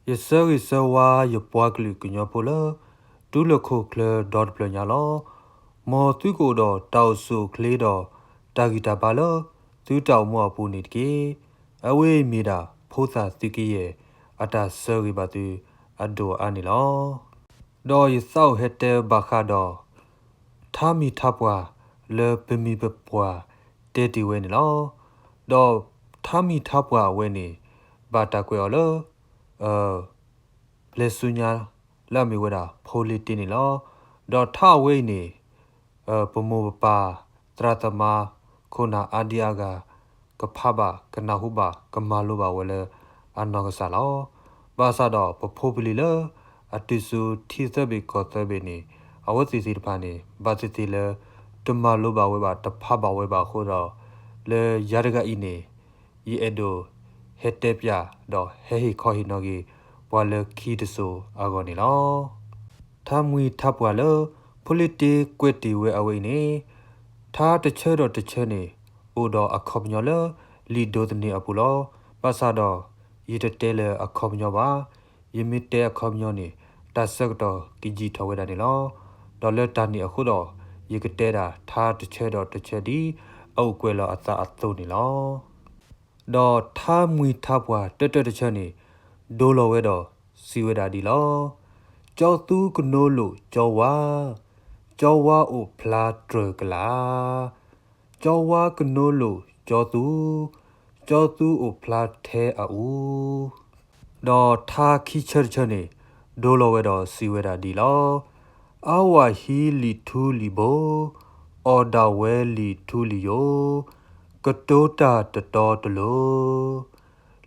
ယဆၢဂ့ၤဆၢဝါယပှၤကလုာ်ကညီဖိလၢ တူၢ်လိာ်ခိၣ်ချၢဒီတဖျၢၣ်ညါလီၤ. မ်သုကအိၣ်ဒီးတၢ်အိၣ်ဆူၣ်အိၣ်ချ့ဒီး တၢ်ဂံၢ်တၢ်ဘါလၢ သုတၢ်အိၣ်မူအပူၤန့ၣ်တက့ၢ်. အဝဲအံၤမ့ၢ်ဒၣ် ဖိသၣ်သုးကယဲၢ် အတၢ်ဆၢဂ့ၤဘၣ်သုအဒိၣ်အါန့ၣ်လီၤ. ဒီးယသးအိၣ်ဟဲတဲဘၣ်ဃးဒီး ထါမံၤထါပှၢ်လၢပမိၢ်ပပၢ်တဲတ့ၢ်ဝဲန့ၣ်လီၤ. ဒီးထါမံၤထါပှၢ်အဝဲန့ၣ် ဘၣ်တၢ်ကွဲးအီၤလၢ လဲၤဆူညါ လၢအမ့ၢ်ဝဲဒၣ် ဖိလ့တ့န့ၣ်လီၤ. ဒီးထါအဝဲအံၤန့ၣ် ပမိၢ်ပပၢ် သရၣ်သမါ ခိၣ်နၢ်အါဒံအါဂၤ ကဖးဘၣ် ကနၢ်ဟူဘၣ် ကမၤလိဘၣ်ဝဲလၢအနီၢ်ကစၢ်လီၤ. ဘၣ်ဆၣ်ဒီးပဖိပလံၤလၢ အတုၤဆူထံသၢဘ့ၣ်ကီၢ်သၢဘ့ၣ်န့ၣ် အဝဲသ့ၣ်သ့ၣ်တဖၣ်န့ၣ် ဘၣ်သ့ၣ်သ့ၣ်လၢ တမၤလိဘၣ်ဝဲဘၣ် တဖးဘၣ်ဝဲဘၣ်အဃိဒီး လၢယၤတဂၤအံၤန့ၣ် ယအဲၣ်ဒိးဟဲတဲပၠး ဒီးဟဲဟ့ၣ်ခီဟ့ၣ်နီၤက့ၤ ပှၤလၢခံတစိၤအဂီၢ်န့ၣ်လီၤ. ထါမံၤထါပှၢ်လၢ ဖိလ့တ့ကွဲးတ့ၢ်ဝဲအဝဲအံၤန့ၣ် ထါတဆၢဒီးတဆၢန့ၣ် အိၣ်ဒီးအခီပညီလၢ လံာ်ဒိးသန့ၤအပူၤလီၤ. ဘၣ်ဆၣ်ဒီး ယတတဲလၢအခီပညီဘၣ်. ယမ့ၢ်တဲအခီပညီန့ၣ် တၢ်ဆၢကတီၢ်ကယံာ်ထီၣ်ဝဲဒၣ်န့ၣ်လီၤ. ဒီးလၢတၢ်န့ၣ်အဃိဒီး ယကတဲဒၣ်ထါတဆၢဒီးတဆၢဒ် အအိၣ်ကွဲးလီၤအသးအသိးန့ၣ်လီၤ. ဒီးထါမံၤထါပှၢ်တၢတၢတဆၢန့ၣ် ဒိလီၤဝဲဒီးစံးဝဲဒၣ်ဒ်လီၤ. ကၠီသူကနိလိာ်ကၠီဝါ, ကၠီဝါအိၣ်ဖျါတြၢၤကလာ်. ကၠီဝါကနိလိာ်ကၠီသူ, ကၠီသူအိၣ်ဖျါထဲအအူ. ဒီးထါခံဆၢတဆၢန့ၣ် ဒိလီၤဝဲဒီးစံးဝဲဒၣ်ဒ်လီၤ. အါဝၤဟံးလံာ်ထူလံာ်ဘိ, အီၣ်ဒၣ်ဝဲလံာ်ထူလံာ်ယိာ်, ကတိၤတၢ်တတီတလိၤ,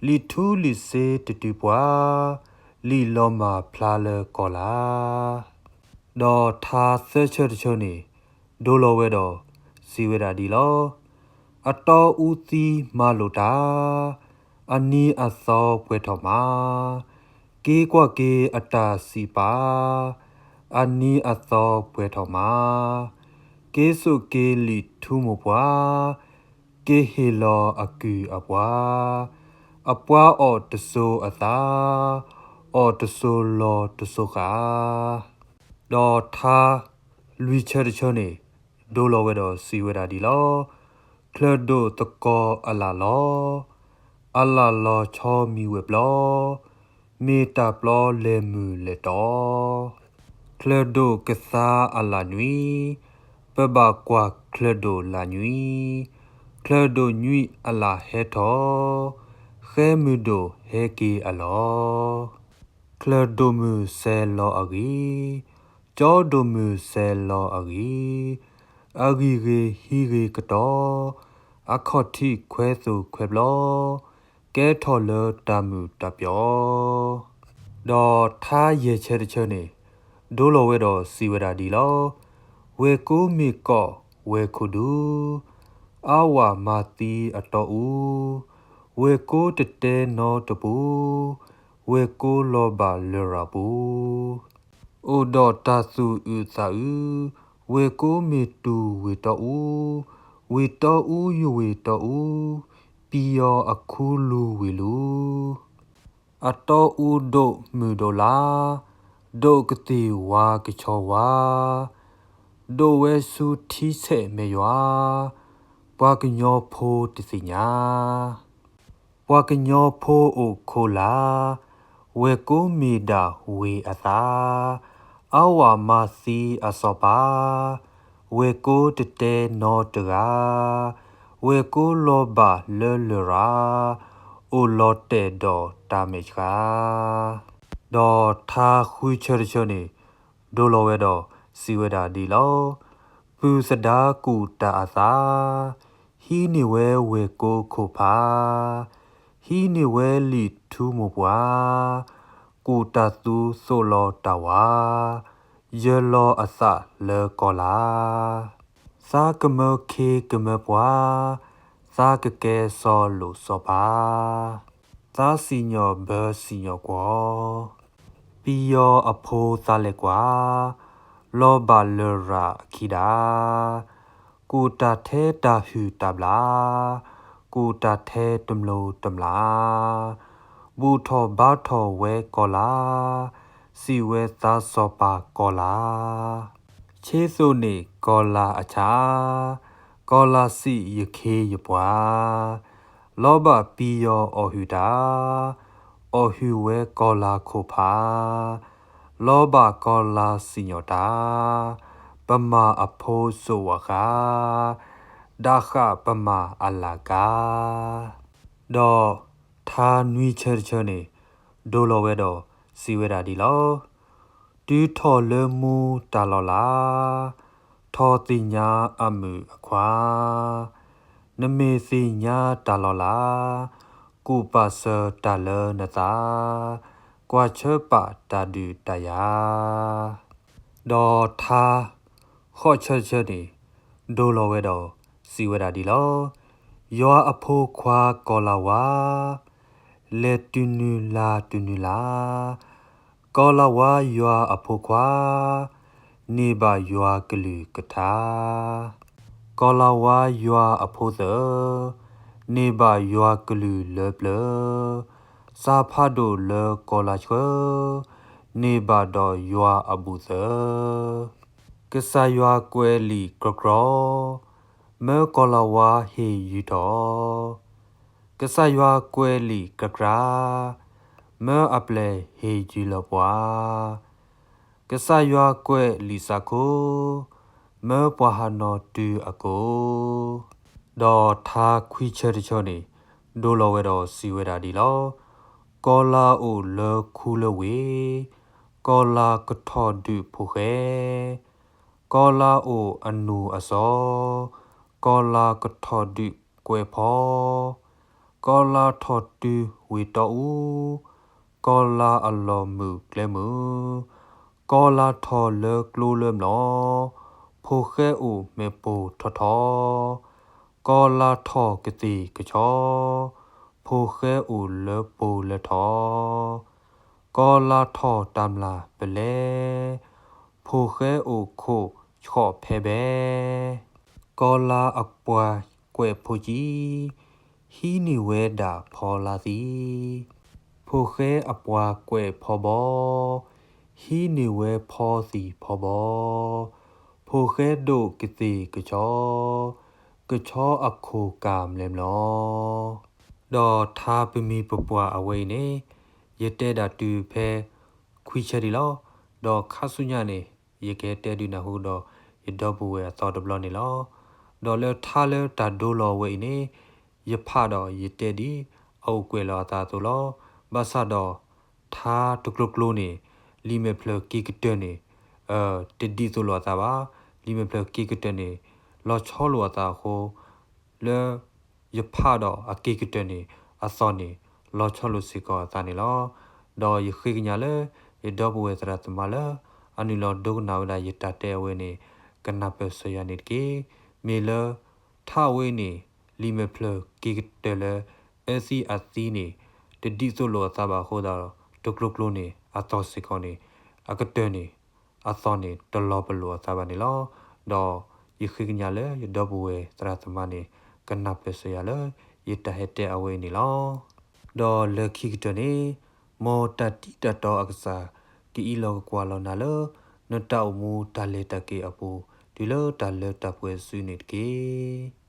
လံာ်ထူလံာ်စ့တတုၤပှၤ, လံာ်လီၤမၢ်ဖျါလၢကီၢ်လာ်. ဒီးထါသၢဆၢတဆၢန့ၣ် ဒိလီၤဝဲဒီးစံးဝဲဒၣ်ဒ်လီၤ. အတီအူသံမၤလိာ်တၢ်, အနံၤအသီပှဲၤထီၣ်မး, က့ၤကွၢ်က့ၤအတၢ်စံးပာ်, အနံၤအသီပှဲၤထီၣ်မး, က့ၤစိာ်က့ၤလံာ်ထူမိၢ်ပှၢ်, က့ၤဟ့ၣ်လီၤအကုၢ်အပှၤ, အပှၤအီၣ်တစိၤအသၣ်, အီၣ်တစိၤလီၤတစိၤဃၣ်. ဒီးထါလွံၢ်ဆၢတဆၢန့ၣ် ဒိလီၤဝဲဒီးစံးဝဲဒၣ်ဒ်လီၤ. ချၢၣ်ဒိၣ်သကိးအလၣ်လီၤ, အလၣ်လီၤဆီမံၤဝဲၤပျီ, မ့ၢ်တၢ်ပျီလဲၤမုၢ်လဲၤတီၤ. ချၢၣ်ဒိၣ်ကသါအလၣ်ညွံး, ပဘၣ်ကွၢ်ချၢၣ်ဒိၣ်လၣ်ညွံး, ချၢၣ်ဒိၣ်ညွံးအလၣ်ဟဲထီၣ်, ဃဲမုၢ်ဒိၣ်ဟဲက့ၤအလီၢ်. ချၢၣ်ဒိၣ်မုၢ်စဲၤလီၤအဂံၢ်, ကၠီဒိၣ်မုၢ်စဲၤလီၤအဂံၢ်, အဂံၢ်ဂ့ၤဟံးဂ့ၤကတီၤ, အခီၣ်ထံးခွဲးသိၣ်ခွဲးဘျီ, ကဲထီၣ်လၢတၢ်မုာ်တၢ်ပျီ. ဒီးထါယဲၢ်ဆၢတဆၢန့ၣ် ဒိလီၤဝဲဒီးစံးဝဲဒၣ်ဒ်လီၤ. ဝဲၢ်ကိမ့ၢ်ကီးဝဲၢ်ခိၣ်ဒူ, အါဝၤမၤသံအတီအူ, ဝဲၢ်ကိတတဲနီတပူၤ, ဝဲၢ်ကိလီၤဘၣ်လရာ်ပူၤ. အိၣ်ဒီးတၢ်သူၣ်အုးသးအုး, ဝဲၢ်ကိမ့ၢ်တူၢ်ဝ့ၢ်တီအူ, ဝ့ၢ်တီအူယဝ့ၢ်တီအူ, ပံၤယီၤအခူလူၤဝ့ၢ်လူၤ. အတီအူဒိၣ်မုၢ်ဒိၣ်လါ, ဒိၣ်ကသ့ၣ်ဝါကဆီဝါ, ဒိၣ်ဝဲဆူထံဆဲးမဲာ်ယွၤ, ပှၤကညီဖိတသ့ၣ်ညါ. ပှၤကညီဖိအိၣ်ခိးလၢ်, ဝဲၢ်ကိမ့ၢ်ဒၣ်ဝ့ၢ်အသၣ်, အါဝၤမၤသံအစီၤပၤ, ဝဲၢ်ကိတတဲနီတဂၤ, ဝဲၢ်ကိလီၤဘၣ်လၢလရာ်, အိၣ်လီၤတဲာ်ဒီးတၢ်မဲာ်ဆှး. ဒီးထါဃုဆၢတဆၢန့ၣ် ဒိလီၤဝဲဒီးစံးဝဲဒၣ်ဒ်လီၤ. ပုၢ်သဒါကူၣ်တၢ်အသၣ်, ဟံးန့ၢ်ဝဲဝဲၢ်ကိခိၣ်ဖး, ဟံးန့ၢ်ဝဲလံာ်ထူမိၢ်ပှၢ်, ကူၣ်တၢ်သူသိးလီၤတၢ်ဝၤ, ယၢၤလီၤအသးလၢကီၢ်လာ်. သးကမၢခ့ကမၢပှၤ, သးကကဲစီၤလိၣ်စီၤပၤ, သးစံၣ်ညီၣ်ဘၢစံၣ်ညီၣ်ကွီၢ်, ပံၤယီၤအဖိသးလဲၤကွၢ်, လီၤဘၣ်လရာ်အခံဒၣ်, ကူၣ်တၢ်ထဲတၢ်ဟုၣ်တၢ်ဘျၣ်, ကူၣ်တၢ်ထဲတမျိၤတမျာ်, ဘူၣ်ထီၣ်ဘါထီၣ်ဝဲကီၤလၤ, စံးဝဲသးစီၤပၤကီၤလၤ, ဆ့သိးန့ၢ်ကီၤလၤအဆၣ်, ကီၤလၤစံးယခ့ယပှၤ, လီၤဘၣ်ပံယီၤအီၣ်ဟုၣ်တၢ်, အီၣ်ဟုၣ်ဝဲကီၤလၤခိၣ်ဖး, လီၤဘၣ်ကီၤလၤစံၣ်ညီၣ်တၢ်, ပမၤအဖိစိးဝၣ်ဃး, ဒၣ်ဃးပမၤအလၢ်ကါ. ဒီးထါနွံဆၢတဆၢန့ၣ် ဒိလီၤဝဲဒီးစံးဝဲဒၣ်ဒ်လီၤ. တုၤထီၣ်လၢမူတၢ်လီၤလး, ထီၣ်သ့ၣ်ညါအမုၣ်အခွါ, နမ့ၢ်သ့ၣ်ညါတၢ်လီၤလး, ကူၣ်ပာ်စၢၤတၢ်လၢနသး, ကွၢ်ဆၢပာ်တၢ်ဒုးတၢ်ယၤ. ဒီးထါဃိးဆၢတဆၢန့ၣ် ဒိလီၤဝဲဒီးစံးဝဲဒၣ်ဒ်လီၤ. ယွၤအဖိခွါကီၤလၤဝါ, လဲၤတုၤနုၤလၤတုၤနုၤလၤ, ကီၤလၤဝါယွၤအဖိခွါ, န့ၢ်ဘၣ်ယွၤကလုၢ်ကထါ. ကီၤလၤဝါယွၤအဖိသၢၣ်, န့ၢ်ဘၣ်ယွၤကလုၢ်လၢပျၢၤ, စၢ်ဖးဒိၣ်လၢကီၤလၤဆှၢ, န့ၢ်ဘၣ်ဒီးယွၤအဘူၣ်သၢၣ်. ကစၢ်ယွၤကွဲးလံာ်ကြီကြီ, မၢကီၤလၤဝါဟ့ၣ်ယုၢ်ထီၣ်, ကစၢ်ယွၤကွဲးလံာ်ကြၢကြၢ, မၢအပျဲၢ်ဟ့ၣ်ယုၢ်လီၤပှၤ. ကစၢ်ယွၤကွဲးလံာ်စးခိၣ်, မၢပှၤဟးနီၤတုၤအကိာ်. ဒီးထါခွံဆၢတဆၢန့ၣ် ဒိလီၤဝဲဒီးစံးဝဲဒၣ်ဒ်လီၤ. ကီၤလၤအိၣ်လၢခူလၢဝ့ၢ်, ကီၤလၤကထီၣ်ဒုးဖိၣ်ဃဲ, ကီၤလၤအိၣ်အနီၢ်အစီၤ, ကီၤလၤကထီၣ်ဒုးကွဲးဖီ, ကီၤလၤထီၣ်တုၤဝ့ၢ်တီအူ, ကီၤလၤအလီၢ်မုၢ်ကျဲမုၢ်, ကီၤလၤထီၣ်လၢကျိလၢမျိာ်, ဖိၣ်ဃဲအိၣ်မဲာ်ပိၢ်ထီထီ, ကီၤလၤထီၣ်ကသ့ၣ်ကဆီ, ဖိၣ်ဃဲအိၣ်လၢပိၢ်လၢထီ, ကီၤလၤထီၣ်တၢ်မျၢ်ပလဲ, ဖိၣ်ဃဲအိၣ်ခိၣ်ဆှီၣ်ဖဲဘဲ, ကီၤလၤအပှၤကွဲးဖိကၠံ, ဟံးန့ၢ်ဝဲဒၣ်ဖီလါသံ. ဖိၣ်ဃဲအပှၤကွဲးဖီဘီ, ဟံးန့ၢ်ဝဲဖီသံၣ်ဖီဘီ, ဖိၣ်ဃဲဒိးကသ့ၣ်ကဆီ, ကဆီအခိၣ်ကၢ်မျဲၤမျိာ်. ဒီးထါပမံၤပပှၢ်အဝဲအံၤန့ၣ် ယတဲဒၣ်တုၤဖဲခွံဆၢဒံးလီၤ. ဒီးခါဆူညါန့ၣ် ယကဟဲတဲဒုးနၢ်ဟူဒီးယဒီပုၢ်ဝဲၢ်အသီတဘျီန့ၣ်လီၤ. ဒီးလၢထါလၢတၢ်ဒိလီၤဝဲအံၤန့ၣ် ယဖးဒီးယတဲဒ်အအိၣ်ကွဲးလီၤအသးအသိးလီၤ. ဘၣ်ဆၣ်ဒီး ထါတကျိကျိန့ၣ် လံာ်မဲာ်ဖျၢၣ်က့ၤကတၢၢ်န့ၣ် တဒ်သိးလိာ်အသးဘၣ်. လံာ်မဲာ်ဖျၢၣ်က့ၤကတၢၢ်န့ၣ် လီၤဆီလိာ်အသးအဃိ လၢယဖးဒီးအက့ၤကတၢၢ်န့ၣ် အသီၣ်န့ၣ် လီၤဆီလိာ်စ့ၢ်ကီးအသးန့ၣ်လီၤ. ဒီးယဃ့ကညးလၢ ယဒီပုၢ်ဝဲၢ်သရၣ်သမါလၢ အနုာ်လီၤဒိကနၣ်ဝဲဒၣ်ယတၢ်တဲအဝဲန့ၣ် ကနၢ်ပၢၢ်စၢၤယၤန့ၣ်တက့ၢ်. မ့ၢ်လၢ ထါဝဲအံၤန့ၣ် လံာ်မဲာ်ဖျၢၣ်က့ၤကတၢၢ်လၢ အၢသံအသံန့ၣ် တဒ်သိးလိာ်အသးဘၣ်အဃိသတးဒီး တကျိကျိန့ၣ် အသီၣ်စ့ၢ်ကီးန့ၣ် အကတၢၢ်န့ၣ် အသီၣ်န့ၣ် တလီၤပလိာ်အသးဘၣ်န့ၣ်လီၤ. ဒီးယဃ့ကညးလၢယဒီပုၢ်ဝဲၢ်သရၣ်သမါန့ၣ် ကနၢ်ပၢၢ်စၢၤယၤလၢ ယတၢ်ဟဲတဲအဝဲအံၤန့ၣ်လီၤ. ဒီးလၢခံကတၢၢ်န့ၣ် မ်တၢ်တံးတၢ်တီအကစၢ် ကအံးလီၤကကွၢ်လီၤနၤလၢ နတၢ်အိၣ်မူတၢ်လဲၤတၢ်က့ၤအပူၤ တုၤလၢတၢ်လၢတၢ်ပှဲၤစုန့ၣ်တက့ၢ်.